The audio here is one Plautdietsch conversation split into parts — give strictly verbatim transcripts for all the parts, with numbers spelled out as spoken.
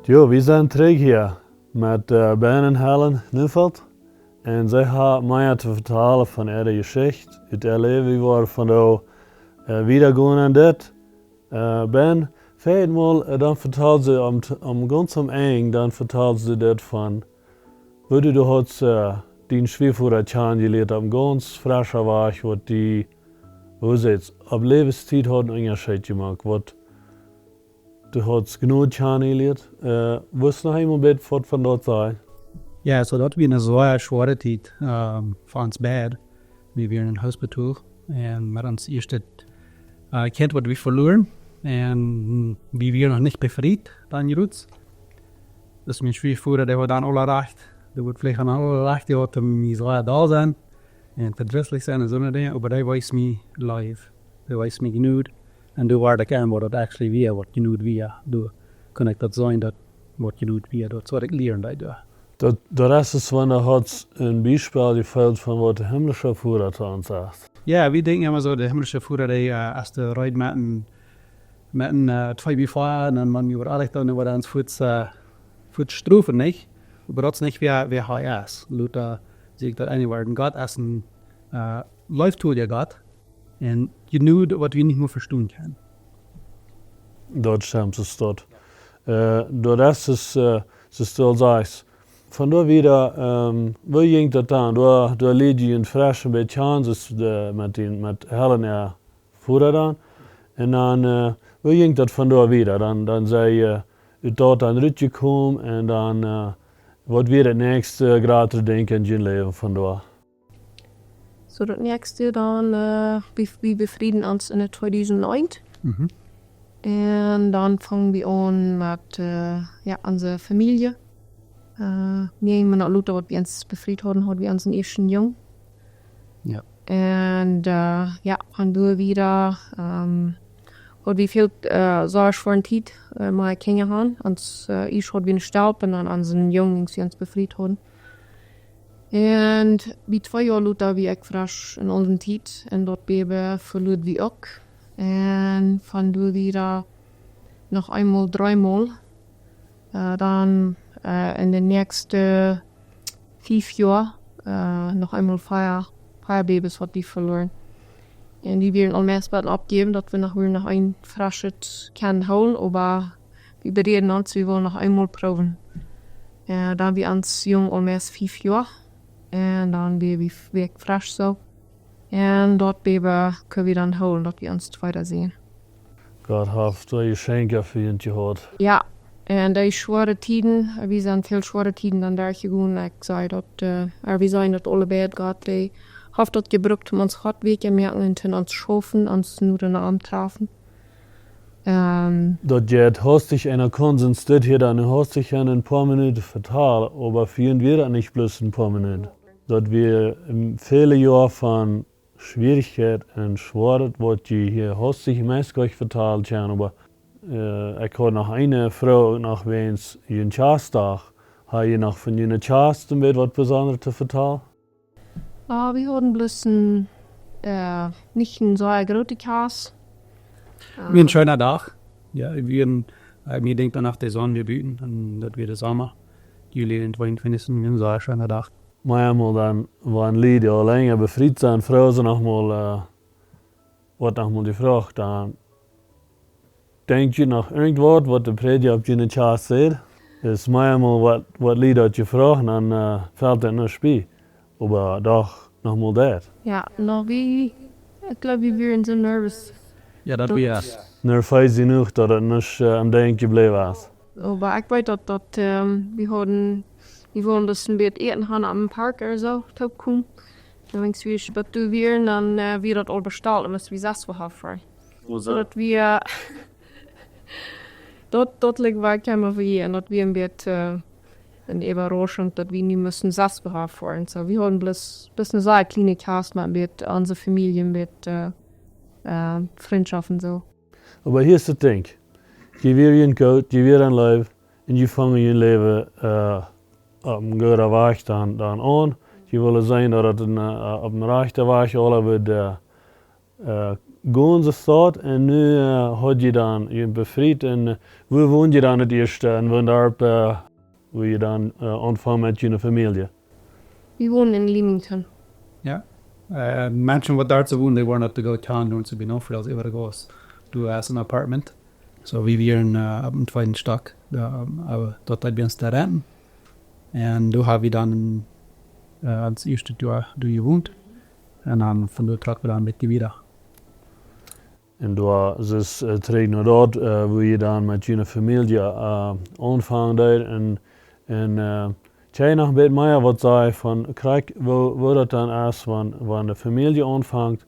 Jo, wie sent trigj hia met äh, Ben un Helen Neufeld. Un see haben mea to vetalen von äare Jeschicht, ut äa Läwen, woo wie vondoag äh, wieda gonen aun dit. Äh, Ben, veleicht mol, äh, dan vetal see om, om gaunz aum Enj, dan vetal see dit von, woo du, du hast äh, dien Schwiavoda kjanen jelieet opp een gaunz frescha Wajch, waut die, woo sajcht, opp Läwenstiet haft een Unjascheet jemoakt, waut du hast Jnod kjanen jelieet. Äh, wist noch eemol een bät waut von daut sajen? Jo, soo daut wia eene sea schwoare Tiet ähm, fa ons beid. Wie wieren em Hospital un met ons ieeschtet äh, Kjint, waut wie veloaren. Un wie wieren noch nich befriet, dan jrots. Daut es mien Schwiavoda, dee haud dan aule Rajcht. Dee haud veleicht aul aule Rajcht, dee haud mie sea doll sennen un vedrisslich sennen un soone Dinja. Oba dee wees mie Leew. Dee wees mie Jnod. Un doa wort ekj en, waut daut actually wia, waut Jnod wia. Doa kunn ekj daut seenen, daut waut Jnod wia. Daut sull ekj lieren, dee doa. Daut, daut es es, wan du hast een Biespel jefeelt von waut de himlische Voda to ons sajcht. Jo, wie denkjen emma soo, de himlische Voda, dee äh, es de Reed met een, met een äh, twee bie vea, un dan wan wie waut oajch doonen, dan woat hee ons fuaz, äh, fuaz strofen, nich? Oba daut es nich wäa, wäa hee es. Lota sajcht daut eenje Wieed, Gott es een äh, leeftolja Gott. Un Jnod, waut wie nich mea vestonen kjennen. Daut stemt, es daut. Äh, daut es, es, äh, es daut sajchst. Von doa wieda, ähm, woo jinkj daut dan? Doa, doa lieed jie een freschen bät kjanen, es de, met dän, met Helen äa Voda dan. Un dan, äh, woo jinkj daut von doa wieda? Dan, dan sie jie, äh, ut daut dan rutjekomen un dan, äh, waut wia daut näakjste jratre Dinkj en jun Läwen von doa? Soo daut näakjste dan, äh, wie, wie befrieden ons en de tweedusent eent. Mhm. Un dan fungen wie aun met, äh, jo, onse Famielje. Äh, mea Moonat lota, waut wie ons befriet hauden, hauden wie onsen ieeschten Jung. Jo. Un äh, jo, von doa wieda ähm, hauden wie väl äh, sea schwoare Tiet äh, met Kjinja han. Ons äh, ieescht hauden wie eenen Stelp un dan onsen Jung, aus wie ons befriet hauden. Un bie twee Joa lota wia ekj fresch en onse Tiet un daut Bäbe veloaren wie uk. Un von doa wieda noch eemol, dreemol. Äh, dan äh, en de näakjste fief Joa äh, noch eemol vea, vea Bäbes hauden wie veloaren. Un wie wieren aul meist bie daut Oppjäwen, daut wie noch, wie noch een freschet kjennen hoolen, oba wie beräden ons, wie wellen noch eemol proowen. Äh, dan wia ons Jung aul meist fief Joa. Un dan wia wie, wia ekj fresch soo. Un daut Bäbe kjenn wie dan hoolen, daut wie ons tweeda sent. Gott haft doa Jeschenkja fa junt jehaut. Jo, un dee schwoare Tieden, wie sent väl schwoare Tieden dan derchjegonen. Ekj saj daut, äh, wie sent daut aule beid, Gott, dee haft daut jebrukt, om ons Hoat weekj to moaken un to ons schaufen, ons nu dan auntrafen. Ähm, daut jeit hastich, eena kaun sien Stekj hia dan hastich en een poa Minuten vetalen, oba fa junt wia daut nich bloos een poa Minuten. Daut wia ähm, väle Joa von Schwierichkjeit un Schwoaret, waut jie hia hastich meist jlikj vetalen kjennen, oba äh, ekj haud noch eene Froag noch wäajens jun Kjastdach. Hab jie noch von june Kjast een bät waut Besondret to vetalen? Ah, wie hauden bloos een, äh, nich een sea groote Kjast. Wia een scheena Dach. Jo, wie, äh, mie denkjt dan noch de Sonn wia buten un daut wia de Somma. Juli en tweeuntwintichsten, wia een sea scheena Dach. Mau eemol dan, wan Lied aul lenja befriet sent, froagen see noch mol, äh, woat noch mol jefroacht, dan denkjt jie noch irjentwaut, waut de Prädja opp june Kjast sajcht? Es mau eemol waut, waut Lied haft jefroacht, dan äh, felt daut nich bie. Oba doch, noch mol daut. Jo, noch wie, ekj gleew, wie wieren soo nervous. Jo, daut wia. Nervees jenuach, daut et nich äh, aum Denkj jebläwen es. Oba ekj weet daut, daut ähm, wie hauden, wie wullen daut een bät äten gonen aum Park ooda soo, toopkomen. Dan denkjst, wie spät doa wieren, dan äh, wia daut aul bestalt, dan must wie sest woa han foaren. Soo daut wie, daut, daut likjt wua ekj emma wia, un daut wia een bät äh, een Äwarauschunk, daut wie nu musten sest woa han foaren. Soo, wie hauden bloos, bloos eene sea kjliene Kjast, mau een bät onse Famielje, een bät äh, äh, Frintschoften soo. Oba hia es daut Dinkj. Jie wieren goot, jie wieren leew, un jie fungen jun Läwen äh, opp een gooden Wajch dan, dan aun. Jie wullen seenen, daut et een, äh, opp een rajchten Wajch aula wudd äh, äh, Gaunze Staut, un nu, äh, haud jie dan, jie befriet, un, äh, wua wond jie dan daut ieeschte, un wua doa, äh, wua jie dan, äh, aunfungen met june Famielje? Wie wonen in Leamington. Jo. Äh, Menschen waut doa soo wonen, dee woaren opp de Goot han, doa soo bie no väl aus äwa de Gauss. Du hast een Apartment. Soo, wie wieren, äh, opp dän tweeden Stock. Doa, ähm, oba daut deed wie ons doa renten. Un doa ha wie dan, äh, daut ieeschte Joa doa jewont. Un dan von doa trocken wie dan een bät wieda. Un doa es, äh, trigj no daut, äh, wua jie dan met june Famielje, äh, aunfungen deeden. Un, un, äh, kjenn jie noch een bät mea waut sajen von, krakjt, woo, woo daut dan es, wan, wan de Famielje aunfangt,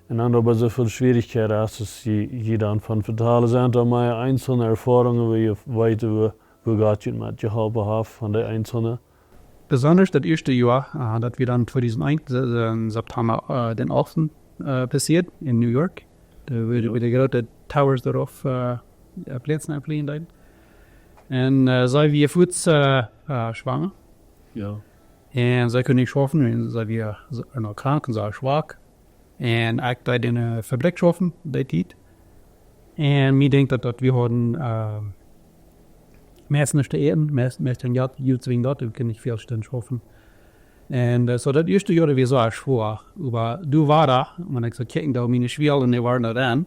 un dan doa soo väl Schwierichkjeit es, daut jie, jie dan von vetalen sent, dan mea eenzele Erfoarungen, wua jie weeten, wua, wua Gott junt met jeholpen haft von de eenzele. Besonda daut ieeschte Joa, äh, daut wie dan tweedusent eent, äh, en September, äh, dän achten, äh, passieed en New York. Doa, wua, jo, wua de groote Towers doa opp, äh, äh, Plätze aunflieen deeden. Un, äh, see wia fuaz, äh, äh, schwanga. Jo. Un see kunn nich schaufen, un see wia s-, noch krank un sea schwak. Un ekj deed en, äh, Fabrikj schaufen, dee Tiet. Un mie denkjt daut, daut wie hauden, ähm, meist nuscht to äten, meist, meist een Joa, Joa zwing daut, wie kunnen nich väl Stunden schaufen. Un, äh, soo daut ieeschte Joa wia sea schwoa, oba doa wia daut, wan ekj soo kjikj, daut miene Schwieren, dee wieren doa dan,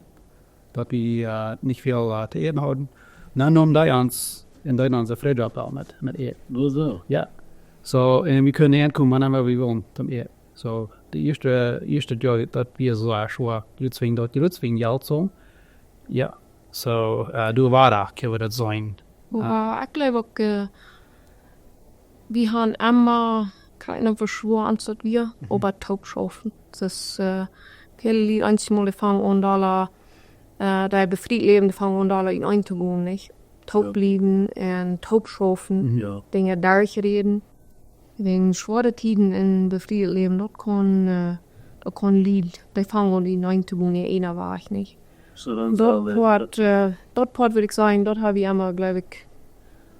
daut wie, äh, nich väl, äh, to äten hauden. Dan neemen dee ons, un dee neemen onse Fridge opp met, met Äten. Oh, soo. Jo. Soo, un wie kunnen aunkomen, wanea wie wullen, toom Äten. Soo, daut ieeschte, ieeschte Joa, daut wia sea schwoa, Joa zwing daut, Joa zwing Jelt soo. Jo. Soo, äh, doa wia daut, kjenn wie daut seenen. Oba, äh, ekj jleew uk, äh, wie haben emma kjeene Veschwoa aun daut wia, mhm, oba toop schaufen. Daut es, äh, väle Lied eenjemol dee fangen aun doa, äh, dee befriet läwen, dee fangen aun doa en eent to gonen, nich? Toop, jo, bliewen un toop schaufen, mhm, jo, Dinja derchräden. Wäajen schwoare Tieden un befriet läwen, daut kaun, äh, daut kaun Lied, dee fangen aun en eent to gonen, eena wajch, nich? Soo, dan daut Poat, äh, daut Poat wudd ekj sajen, daut ha wie emma, jleew ekj,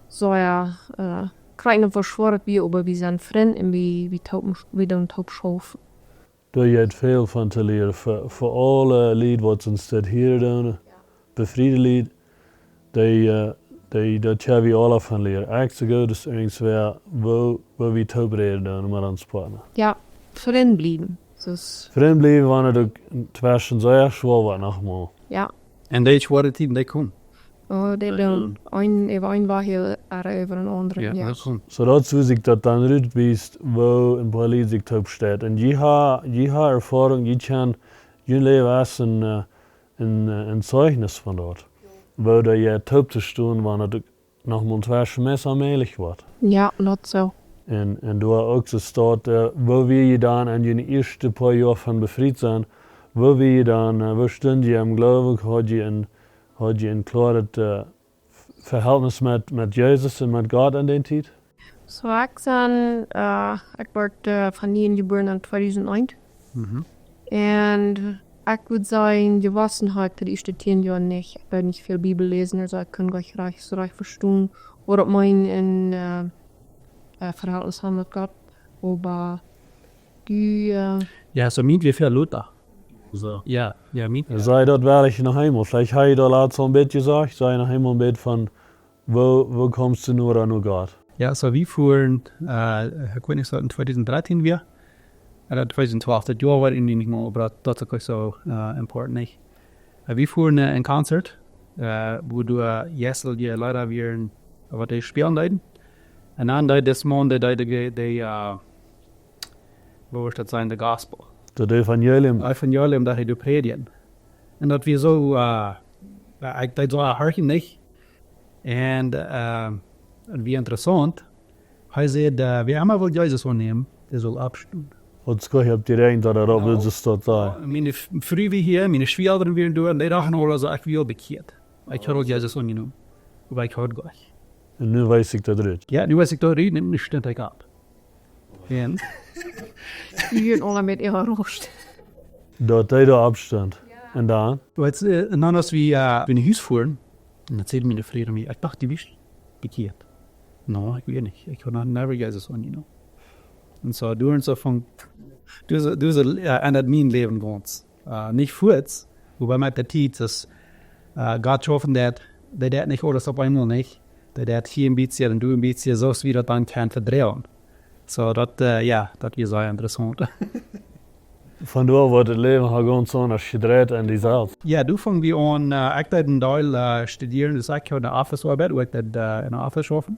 soo, jo, äh, kjeene Veschwoa wia, oba wie sent Frind un wie, wie toop, wie doonen toop schaufen. Doa jeit väl von to lieren fa, fa aule Lied waut ons dit hia doonen. Jo. Befriede Lied, dee, äh, dee, daut ha wie aule von lieren. Ekj soo goot aus irjentwäa, woo, woo wie toop räden doonen met ons Partner. Jo, Frind bliewen. Daut es Frind bliewen, wan et uk tweschen sea schwoa woat noch mol. Jo. Un dee schwoare Tieden, dee komen. Oh, dee, jo, doonen. Een, äwa een Wajch, äh, äwa een aundren, jo, jo, dee komen. Soo daut, soo sikj daut dan rut wiest, woo een Poat Lied sikj toop steit. Un jie ha, jie ha Erfoarunk, jie kjennen, jun Läwen es een, äh, een, äh, een Zeichnis von daut. Woo daut jie toop to stonen, wan et uk noch mol tweschen meist onmäajlich woat. Jo, daut soo. Un, un doa uk soo steit, äh, woo wia jie dan en june ieeschte poa Joa von befriet sennen, woo wia jie dan, äh, woo stunt jie em Gloowen, haud jie een, haud jie een kloaret, äh, Ve-, Vehältnis met, met Jesus un met Gott en dee Tiet? Soo, ekj sie, äh, ekj wort, äh, von nieem jebuaren en tweedusent eent. Mhm. Un ekj wudd sajen, jewossen ha ekj de ieeschte tieen Joa nich. Ekj deed nich väl Bibel läsen, aulsoo ekj kunn nich rajcht, soo rajcht vestonen, waut daut meent, een, äh, äh, Vehältnis haben met Gott. Oba dee, äh, jo, soo mie wia väl lota. Soo. Jo, jo, mie. Jo. Saj daut well ekj noch eemol. Veleicht ha jie daut latst aul een bät jesajcht, saj noch eemol een bät von, woo, woo kjemst du no, no Gott? Jo, soo wie fuaren, äh, ekj weet nich, soo en tweedusent dartieen wia, ooda tweedusent twalf, daut Joa wia ekj nich mea, oba daut, daut es uk soo, äh, important nich. Äh, wie fuaren, äh, een Konzert, äh, wua doa, äh, ieescht dee Leeda wieren, waut dee spälen deeden. Un dan deed dis Maun, dee, dee, dee, dee, äh, woo wudd daut sennen, de Gospel. Daut Evangelium. Evangelium, daut hee doa prädjen. Un daut wia soo, äh, jo, ekj deed soo horchen, nich? Un, äh, un wia interessaunt. Hee säd, äh, wäa emma well Jesus aunnämen, dee saul oppstonen. Daut es goot, ekj hab dee rein, daut hee daut, jo, well, daut saul sennen. Miene F-, Fru wia hia, miene Schwieaelren wieren doa, un dee dochten aul, aulsoo, ekj wia bekjieet. Ekj haud aul Jesus aunjenomen. Oba ekj haud nich. Un nu wees ekj daut rut. Jo, nu wees ekj daut rut, un nu stunt ekj opp. Un wie wieren aula met äa rust. Daut hee doa oppstunt. Jo. Un dan? Weetst, äh, un dan aus wie, äh, wie no Hus fuaren, un dan säd miene Fru to mie, ekj docht, dee wia bekjieet. No, ekj wia nich. Ekj haud noch never Jesus aunjenomen. Un soo, doa un soo von, doa soo, doa soo, jo, endat mien Läwen gaunz. Äh, nich fuaz, Oba met de Tiet es, äh, Gott schaufen deit, dee deit nich aules opp eemol nich. Dee deit hia een bät un doa een bät, soo aus wie daut dan kjennen vedroagen. Soo daut, äh, jo, daut wia sea interessaunt. Von doa woat daut Läwen gaunz aundasch jedreit enn die selfst. Jo, doa fung wie aun, äh, ekj deed een Deel, äh, studieren, dus ekj haud eene Office-Oabeit, wua ekj deed, äh, enne Office schaufen.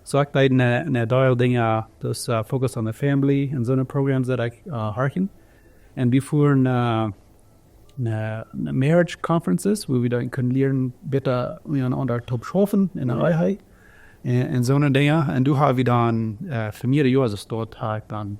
Soo ekj deed een, een Deel Dinja, dus, äh, Focus on the Family un soone Programs daut ekj, äh, horchen. Un wie fuaren, äh, ne, ne Marriage Conferences, wua wie dan kunnen lieren, bäta unjarenaunda to schaufen enne Ehe. Un, un soone Dinja. Un doa ha wie dan, äh, fa mearere Joa, soo daut ha ekj dan,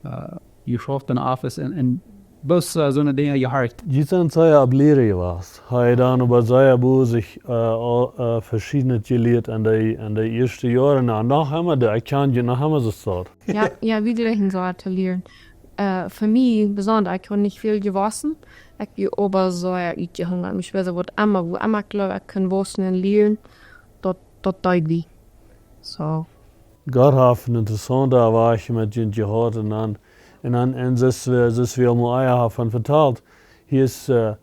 äh, jeschauft enne Office un, un bloos, äh, soone Dinja jehorcht. Jie sent sea opp Lieren jewast. Ha jie dan oba sea bosich, äh, aul, äh, veschiednet jelieet enn dee, enn dee ieeschte Joaren. Na, noch emma, dee, ekj kjan jie noch emma soo soo. Jo, jo, wie jlikjen soo to lieren. Äh, fa mie besonda, ekj haud nich väl jewossen. Ekj wia oba soo utjehungat. Ekj wia soo waut emma, wua emma ekj jleew, ekj kunn wossen un lieren, daut, daut deed wie. Soo. Gott haft eene interessaunte Erwachung met junt jehaut un dan, un dan, un soo aus wie, soo aus wie aul mol ea haben vetalt, hia es, äh,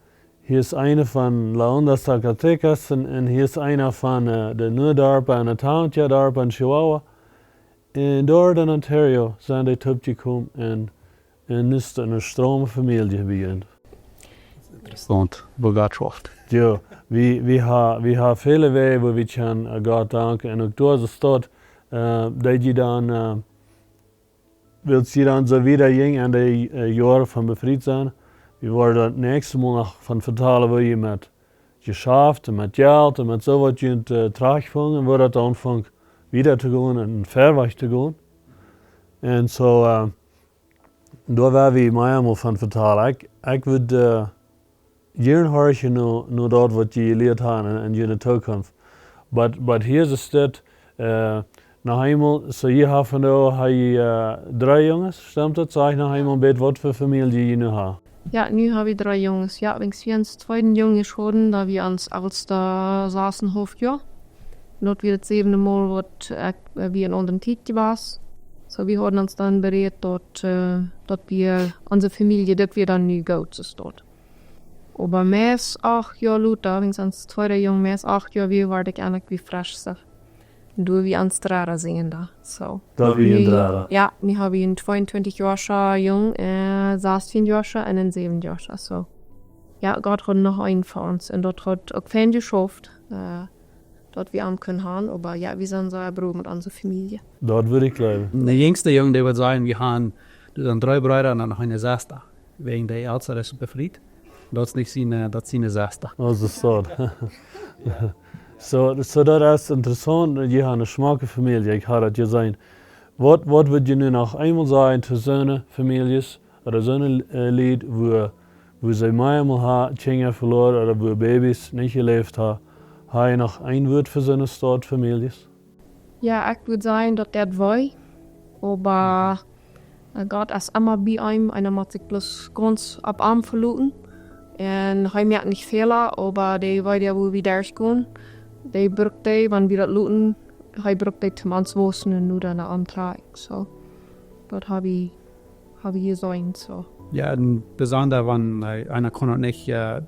hia es eena von La Onda Zacatecas un, un hia es eena von, äh, de Nuaddarpa un de Townsend Darpa en Chihuahua. Un doa en Ontario sent dee toopjekomen un, un es eene strome Famielje jeworden. Interessaunt, woo Gott schauft. Jo, wie, wie ha, wie ha väle Wäaj, wua wie kjennen, äh, Gott danken. Un uk doa es daut, äh, daut jie dan, äh, wiels jie dan soo wieda jinjen enn dee, äh, Joaren von befriet sennen. Wie woaren daut näakjste Mol noch von vetalen, woo jie met Jeschaft un met Jelt un met soo waut junt, äh, trajchtfungen, woo daut dan aunfunk wieda to gonen un verwoats to gonen. Un soo, äh, doa woa wie mea mol von vetalen. Ekj, ekj wudd, äh, jieren horchen no, no daut waut jie jelieet haben enn, enn june Tookunft. But, but hia es daut, äh, noch eemol, soo jie haben nu, ha jie, äh, dree Junges, stemt daut? Saj noch eemol bät waut fa Famielje jie nu haben. Jo, nu ha wie dree Junges. Jo, wiels wie ons tweeden Jung jeschaufen, daut wia ons Elsta sass un haulf Joa. Un daut wia daut säwende Mol waut ekj, äh, wie enn onse Tiet jewast. Soo, wie hauden ons dan berät, daut, äh, daut wie onse Famielje, daut wia dan nu goot, soo daut. Oba meist acht Joa lota, wiels ons tweeda Jung meist acht Joa wia, wort ekj eejentlich wie fresch soo. Doa wia ons dredda seenen doa, soo. Doa wia een dredda. Jo, nu ha wie een tweeuntwintich Joascha Jung, äh, sastieen Joascha un een säwen Joascha, soo. Jo, Gott haud noch eenen fa ons un daut haud uk fein jeschauft, äh, daut wie am kunnen haben, oba jo, wie sent sea froo met onse Famielje. Daut wudd ekj jleewen. De jinjste Jung, dee wudd sajen, wie haben, doa sent dree Breeda un dan noch eene Sesta. Wäajen de Elsta es befriet. Daut es nich siene, daut es siene Sesta. Oh, soo es daut. Soo, soo daut es interessaunt, jie haben eene schmocke Famielje, ekj ha daut jeseenen. Waut, waut wudd jie nu noch eemol sajen to soone Famieljes, ooda soone, äh, Lied, wua, wua see meamol ha-, Kjinja veloaren ooda wua Babys nich jeläft haben? Ha jie noch een Wuat fa soone Sort Famieljes? Jo, ekj wudd sajen, daut deit wee, oba, äh, Gott es emma bie eenem, eena mott sikj bloos gaunz opp am veloten. Un hee moakt nich Fäla, oba dee weet, wua wie derchgonen. Dee brukt dee, wan wie daut loten, hee brukt dee toom ons waussen un nu dan auntrajcht. Soo, daut ha wie, ha wie jeseenen, soo. Jo, un besonda wan, äh, eena kaun daut nich, äh,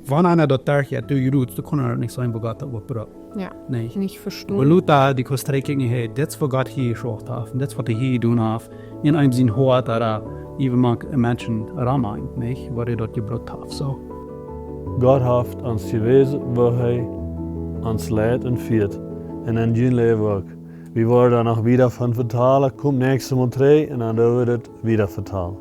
wan eena daut derchjeit, du, du, du kaust daut nich seenen, woo Gott daut woat brucken. Jo, nich. Nich vestonen. Oba Luta, dee kaust trigj kjikjen, hey, dit es waut Gott hia jeschauft haft, un dit es waut hee hia jedonen haft. Un eenem sien Hoat, ooda iewen mank Menschen rom am, nich, waut hee daut jebrukt haft, soo. Gott haft ons jewäsen, woo hee ons leit un fieet, un enn jun Läwen uk. Wie woaren doa noch wieda von vetalen, komt näakjstet Mol trigj un dan doo wie daut wieda vetalen.